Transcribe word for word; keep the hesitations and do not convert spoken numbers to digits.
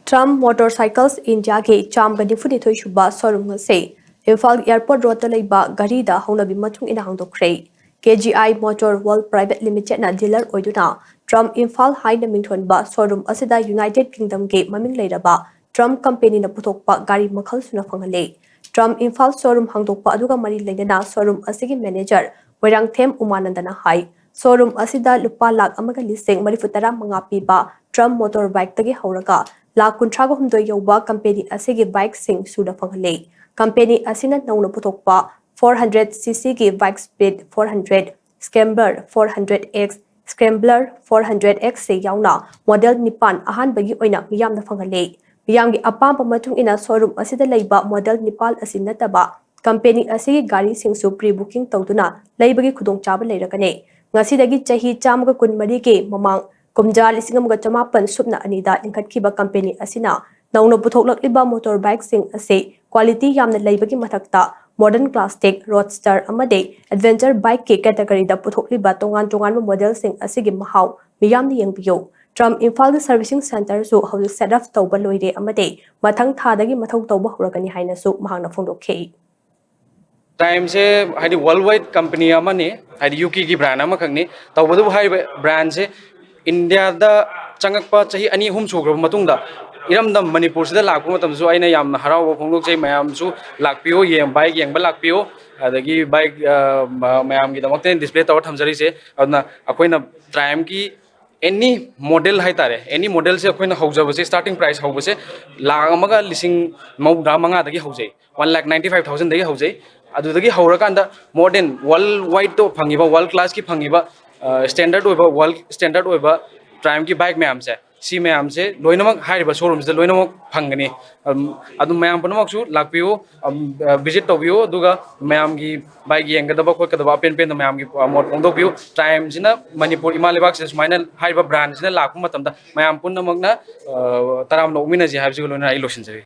Trump Motorcycles Indiaꯒꯤ ꯆꯥꯝꯃꯒ ꯅꯤꯐꯨꯅꯤꯊꯣꯏ ꯁꯨꯕ showroom ꯑꯁꯤ ꯏꯝꯐꯥꯜ Airport Roadꯇ ꯂꯩꯕ ꯘꯔꯤꯗ ꯍꯧꯅꯕꯤ ꯃꯇꯨꯡ ꯏꯟꯅ ꯍꯥꯡꯗꯣꯛꯈ꯭ꯔꯦ꯫ K G I Motor World Private Limitedꯅ dealer ꯑꯣꯏꯗꯨꯅ Trump ꯏꯝꯐꯥꯜ ꯍꯥꯏꯅ ꯃꯤꯡꯊꯣꯟꯕ showroom ꯑꯁꯤꯗ United Kingdomꯒꯤ ꯃꯃꯤꯡ ꯂꯩꯔꯕ Trump companyꯅ ꯄꯨꯊꯣꯛꯄ ꯒꯥꯔꯤ ꯃꯈꯜ ꯁꯨꯅ ꯐꯪꯍꯜꯂꯤ꯫ Trump ꯏꯝꯐꯥꯜ showroom ꯍꯥꯡꯗꯣꯛꯄ ꯑꯗꯨꯒ ꯃꯔꯤ ꯂꯩꯅꯅ showroom ꯑꯁꯤꯒꯤ manager ꯃꯣꯏꯔꯥꯡꯊꯦꯝ ꯎꯃꯥꯅꯟꯗꯅ ꯍꯥꯏ, showroom ꯑꯁꯤꯗ ꯂꯨꯄꯥ ꯂꯥꯈ ꯑꯃꯒ ꯂꯤꯁꯤꯡ ꯃꯔꯤꯐꯨ ꯇꯔꯥ ꯃꯉꯥ ꯄꯤꯕ Trump motorbikeꯇꯒꯤ ꯍꯧꯔꯒ ꯂꯥꯈ ꯀꯨꯟꯊ꯭ꯔꯥꯒ ꯍꯨꯝꯗꯣꯏ ꯌꯧꯕ company ꯑꯁꯤꯒꯤ bikeꯁꯤꯡ ꯁꯨꯅ ꯐꯪꯍꯜꯂꯤ꯫ Company ꯑꯁꯤꯅ ꯅꯧꯅ ꯄꯨꯊꯣꯛꯄ four hundred ccꯒꯤ bike Speed four hundred, Scrambler four hundred X, Scrambler four hundred Xꯁꯦ ꯌꯥꯎꯅ model ꯅꯤꯄꯥꯟ ꯑꯍꯥꯟꯕꯒꯤ ꯑꯣꯏꯅ ꯃꯤꯌꯥꯝꯗ ꯐꯪꯍꯜꯂꯤ꯫ ꯃꯤꯌꯥꯝꯒꯤ ꯑꯄꯥꯝꯕ ꯃꯇꯨꯡ ꯏꯟꯅ showroom ꯑꯁꯤꯗ ꯂꯩꯕ model ꯅꯤꯄꯥꯜ ꯑꯁꯤ ꯅꯠꯇꯕ company ꯑꯁꯤꯒꯤ ꯒꯥꯔꯤꯁꯤꯡꯁꯨ pre booking ꯇꯧꯗꯨꯅ ꯂꯩꯕꯒꯤ ꯈꯨꯗꯣꯡꯆꯥꯕ ꯂꯩꯔꯒꯅꯤ꯫ ꯉꯁꯤꯗꯒꯤ ꯆꯍꯤ ꯆꯥꯝꯃꯒ ꯀꯨꯟꯃꯔꯤꯒꯤ ꯃꯃꯥꯡ ꯀꯨꯝꯖꯥ ꯂꯤꯁꯤꯡ ꯑꯃꯒ ꯆꯃꯥꯄꯟ ꯁꯨꯞꯅ ꯑꯅꯤꯗ ꯂꯤꯡꯈꯠꯈꯤꯕ company ꯑꯁꯤꯅ ꯅꯧꯅ ꯄꯨꯊꯣꯛꯂꯛꯂꯤꯕ motorbikeꯁꯤꯡ ꯑꯁꯤ quality ꯌꯥꯝꯅ ꯂꯩꯕꯒꯤ ꯃꯊꯛꯇ modern classic, roadster ꯑꯃꯗꯤ adventure bikeꯀꯤ categoryꯗ ꯄꯨꯊꯣꯛꯂꯤꯕ ꯇꯣꯉꯥꯟ ꯇꯣꯉꯥꯟꯕ modelꯁꯤꯡ ꯑꯁꯤꯒꯤ ꯃꯍꯥꯎ ꯃꯤꯌꯥꯝꯅ ꯌꯦꯡꯕꯤꯌꯨ꯫ Trump ꯏꯝꯐꯥꯜꯒꯤ servicing centerꯁꯨ ꯍꯧꯖꯤꯛ set up ꯇꯧꯕ ꯂꯣꯏꯔꯦ ꯑꯃꯗꯤ ꯃꯊꯪ ꯊꯥꯗꯒꯤ ꯃꯊꯧ ꯇꯧꯕ ꯍꯧꯔꯒꯅꯤ ꯍꯥꯏꯅꯁꯨ ꯃꯍꯥꯛꯅ ꯐꯣꯡꯗꯣꯛꯈꯤ꯫ Triumphꯁꯦ ꯍꯥꯏꯗꯤ worldwide company ꯑꯃꯅꯤ, ꯍꯥꯏꯗꯤ UKꯒꯤ brand ꯑꯃꯈꯛꯅꯤ꯫ ꯇꯧꯕꯇꯕꯨ ꯍꯥꯏꯔꯤꯕ brandꯁꯦ Indiaꯗ ꯆꯪꯉꯛꯄ ꯆꯍꯤ ꯑꯅꯤ ꯑꯍꯨꯝ ꯁꯨꯈ꯭ꯔꯕ ꯃꯇꯨꯡꯗ ꯏꯔꯝꯗꯝ ꯃꯅꯤꯄꯨꯔꯁꯤꯗ ꯂꯥꯛꯄ ꯃꯇꯝꯗꯁꯨ ꯑꯩꯅ ꯌꯥꯝꯅ ꯍꯔꯥꯎꯕ ꯐꯣꯡꯗꯣꯛꯆꯩ꯫ ꯃꯌꯥꯝꯁꯨ ꯂꯥꯛꯄꯤꯌꯨ, ꯌꯦꯡ-, bike ꯌꯦꯡꯕ ꯂꯥꯛꯄꯤꯌꯨ꯫ ꯑꯗꯒꯤ bike, ꯑ, ꯃ-, ꯃꯌꯥꯝꯒꯤꯗꯃꯛꯇ display ꯇꯧꯔ ꯊꯝꯖꯔꯤꯁꯦ꯫ ꯑꯗꯨꯅ ꯑꯩꯈꯣꯏꯅ Triumphꯀꯤ any model ꯍꯥꯏꯇꯥꯔꯦ, any modelꯁꯦ ꯑꯩꯈꯣꯏꯅ ꯍꯧꯖꯕꯁꯦ, starting price ꯍꯧꯕꯁꯦ ꯂꯥꯈ ꯑꯃꯒ ꯂꯤꯁꯤꯡ ꯃꯧꯗ꯭ꯔꯥ ꯃꯉꯥꯗꯒꯤ ꯍꯧꯖꯩ, one lakh ninety five thousandꯗꯒꯤ ꯍꯧꯖꯩ꯫ ꯑꯗꯨꯗꯒꯤ ꯍꯧꯔꯀꯥꯟꯗ modern world wideꯇꯣ ꯐꯪꯉꯤꯕ, world classꯀꯤ ꯐꯪꯉꯤꯕ, ꯑ, standard ꯑꯣꯏꯕ, world standard ꯑꯣꯏꯕ Triumphꯀꯤ bike ꯃꯌꯥꯝꯁꯦ, ꯁꯤ ꯃꯌꯥꯝꯁꯦ ꯂꯣꯏꯅꯃꯛ ꯍꯥꯏꯔꯤꯕ showroomꯁꯤꯗ ꯂꯣꯏꯅꯃꯛ ꯐꯪꯒꯅꯤ꯫ ꯑꯗꯨꯝ, ꯑꯗꯨꯝ ꯃꯌꯥꯝ ꯄꯨꯝꯅꯃꯛꯁꯨ ꯂꯥꯛꯄꯤꯌꯨ, ꯑꯝ, ꯑ, visit ꯇꯧꯕꯤꯌꯨ, ꯑꯗꯨꯒ ꯃꯌꯥꯝꯒꯤ bike ꯌꯦꯡꯒꯗꯕ ꯈꯣꯠꯀꯗꯕ ꯑꯄꯦꯟ ꯄꯦꯟꯗ ꯃꯌꯥꯝꯒꯤ, ꯑ, ꯃꯣꯠ ꯐꯣꯡꯗꯣꯛꯄꯤꯌꯨ꯫ Triumphꯁꯤꯅ ꯃꯅꯤꯄꯨꯔ ꯏꯃꯥ ꯂꯩꯕꯥꯛꯁꯤꯗ ꯁꯨꯃꯥꯏꯅ ꯍꯥꯏꯔꯤꯕ brandꯁꯤꯅ ꯂꯥꯛꯄ ꯃꯇꯝꯗ ꯃꯌꯥꯝ ꯄꯨꯝꯅꯃꯛꯅ, ꯑ, ꯇꯔꯥꯝꯅ ꯑꯣꯛꯃꯤꯟꯅꯁꯤ ꯍꯥꯏꯕꯁꯤꯒ ꯂꯣꯏꯅꯅ ꯑꯩ ꯂꯣꯏꯁꯤꯟꯖꯔꯤ꯫